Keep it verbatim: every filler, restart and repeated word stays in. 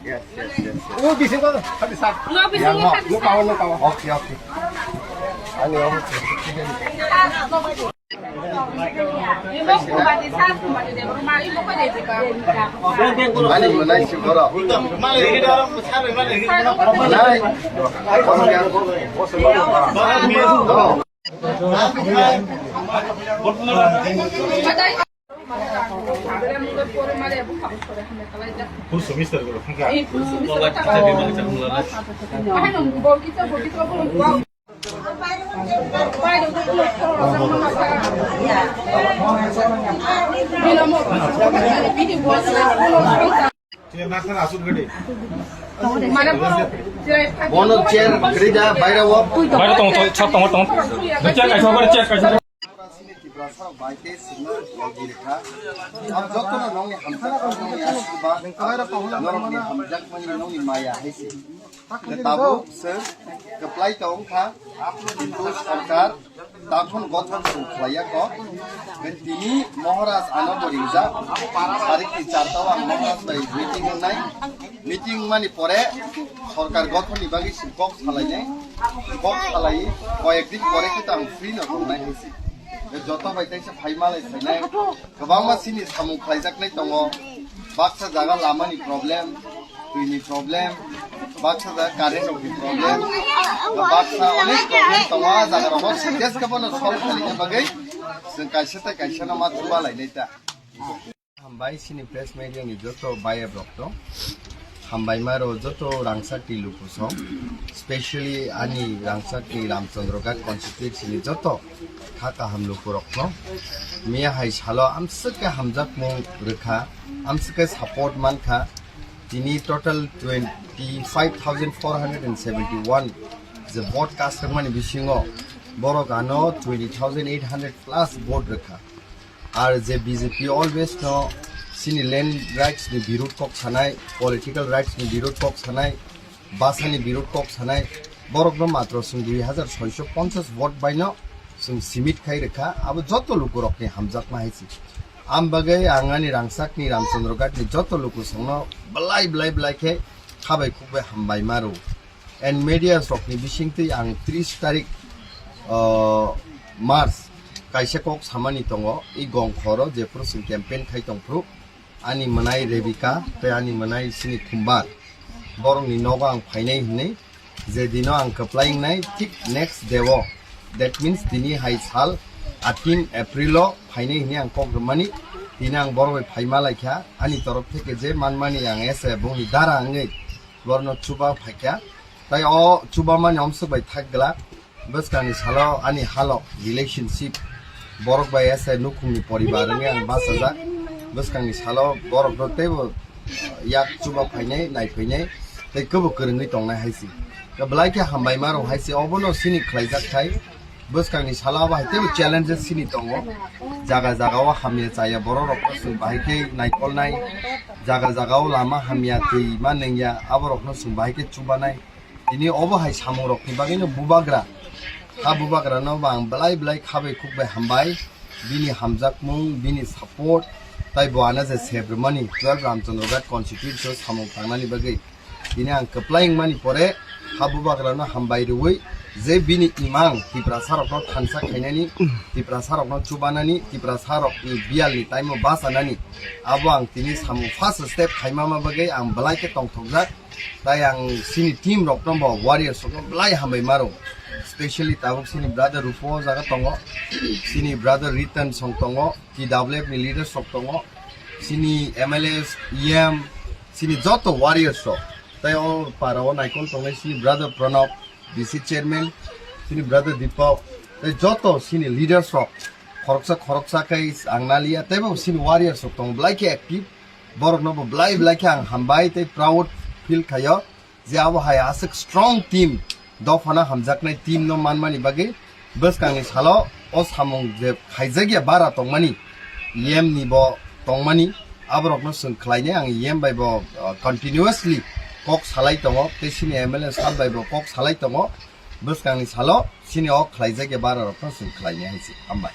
Yes, yes, yes, yes. Oh, bisingo, tadi sa. No, bisingo, tadi sa. No, kawan, no, kawan. Okay, okay. Ani, ani, manai si boro. Manai. Bono chair, kerja, bayar wo. Bayar tong, tong, sab tong, tong. Chair kaisa, chair kaisa. Tiprasa bai te sima logi rekha. Ang jotono nongni hamjakmung, nongni asirwad, norokni hamjakmani, nongni maya hai se. Tabuk se kwplai tong kha, kintu sorkar takhon gothon se khlaiya kho. Tini Maharaj ano bo ringjak, tarikh ni char tao ang Maharaj bai meeting wngnai. Meeting mani pore sorkar gothon ni bagwi se kok salainai. Kok salai koyek din pore khe tang free no tongnai hai se. Joto bai teisa phai malai phainai. Kwbangma sini samung khlaijaknai tongo. Baksa jaga lamani problem, twini problem, baksa jaga current rokni problem, baksa onek problem tongo. A jaga rogo sitges khe bono solve khlaina bagwi chwng kaisa tei kaisa no ma chuba lainai ta. Hambai sini press media ni joto bayap rok to. Hambai maro joto rangsa tilu kusong. Specially ani rangsa ti Ramchandra Ghat constituency ni joto kha kaham lukurokno. Miya hai salo amswk khe hamjakmung rwkha, amswk khe support mankha. Tini total twenty five thousand four hundred and seventy one je vote cast wngmani bisingo borok ano twenty thousand eight hundred plus vote rwkha. Ar je B J P always no sini land rights ni birud kok sanai, political rights ni birud kok sanai, basa ni birud kok sanai, borok no matro chwng dui hazar soiso ponchas vote bai no chwng simit khai rwkha, abo joto lukurok ni hamjakma hai se. Am bagwi ang ani rangsak ni Ramchandra Ghat ni joto lukusong no belai belai belai khe khabai khukbai hambai ma rw. And media rokni bisingtwi ang tris tarik, uh, March kaisa kok samani tongo, i Gongkhoro jephuru chwng campaign khai tongphuru, ani mwnai Rebika tei ani mwnai sini Khumbar, borokni nogo ang phainai hinwi, je dino ang kwplai wngnai, thik next day o, that means tini hai sal eighteen April o phainai hinwi ang kok rwmani, tini ang borok bai phaima laikha, ani torof theke je manmani ang ese bongni dara wngwi, borokno chuba phaikha. Tai o chubamani omswk bai thak glak. Bwskangni salo ani halok relationship borok bai ese nukhungni poribar wngwi ang bachajak. Bwskangni salo borokno teibo yak chuba phainai, nai phainai, tei kwbo kwrwngwi tongnai hai se. Belai khe hambai ma rw hai se, obono sini khlaijak thai. Bwskangni salo abo hai teibo challenges sini tongo. Jaga jaga o hamya chaya borok rokno chwng bahai khe naikolnai. Jaga jaga o lama hamya twi ma nengya, abo rokno chwng bahai khe chubanai. Tini obo hai samung rokni bagwino bubagra. Ha bubagrano bo ang belai belai khabai khukbai hambai. Bini hamjakmung, bini support, tai bo ano je sebrwmani twelve Ramchandra Ghat constituency o samung tangnani bagwi. Tini ang kwplai wngmani pore ha bubagrano hambai rwui je bini imang Tiprasa rokno thansa khainani, Tiprasa rokno chubanani, Tiprasa rokni biyalni time o bachanani, abo ang tini samung first step khaimama bagwi ang belai khe tongthokjak. Tai ang sini team rokno bo warriors rokno belai hambai ma rw. Specially tabuk sini brother Rupo o jaga tongo, sini brother Ritan song tongo, T W F ni leaders rok tongo, sini M L As, E M, sini joto warriors rok. Tai o para o naikol tongnai sini brother Pranab, V C chairman, sini brother Deepak, tai joto sini leaders rok khoroksa khoroksa khe ang naliya, teibo sini warriors rok tongo belai khe active. Borokno bo belai belai khe ang hambai tei proud feel khaio je abo hai aswk strong team, dophano hamjaknai team no manmani bagwi bwskangni salo o samung je khaijakya bara tongmani, E M ni bo tongmani, aborokno chwng khlainai ang E M bai bo, uh, continuously kok salai tongo, tei sini M L A sir bai bo kok salai tongo, bwskangni salo sini o khlaijakya bara rokno chwng khlainai hai se. Hambai.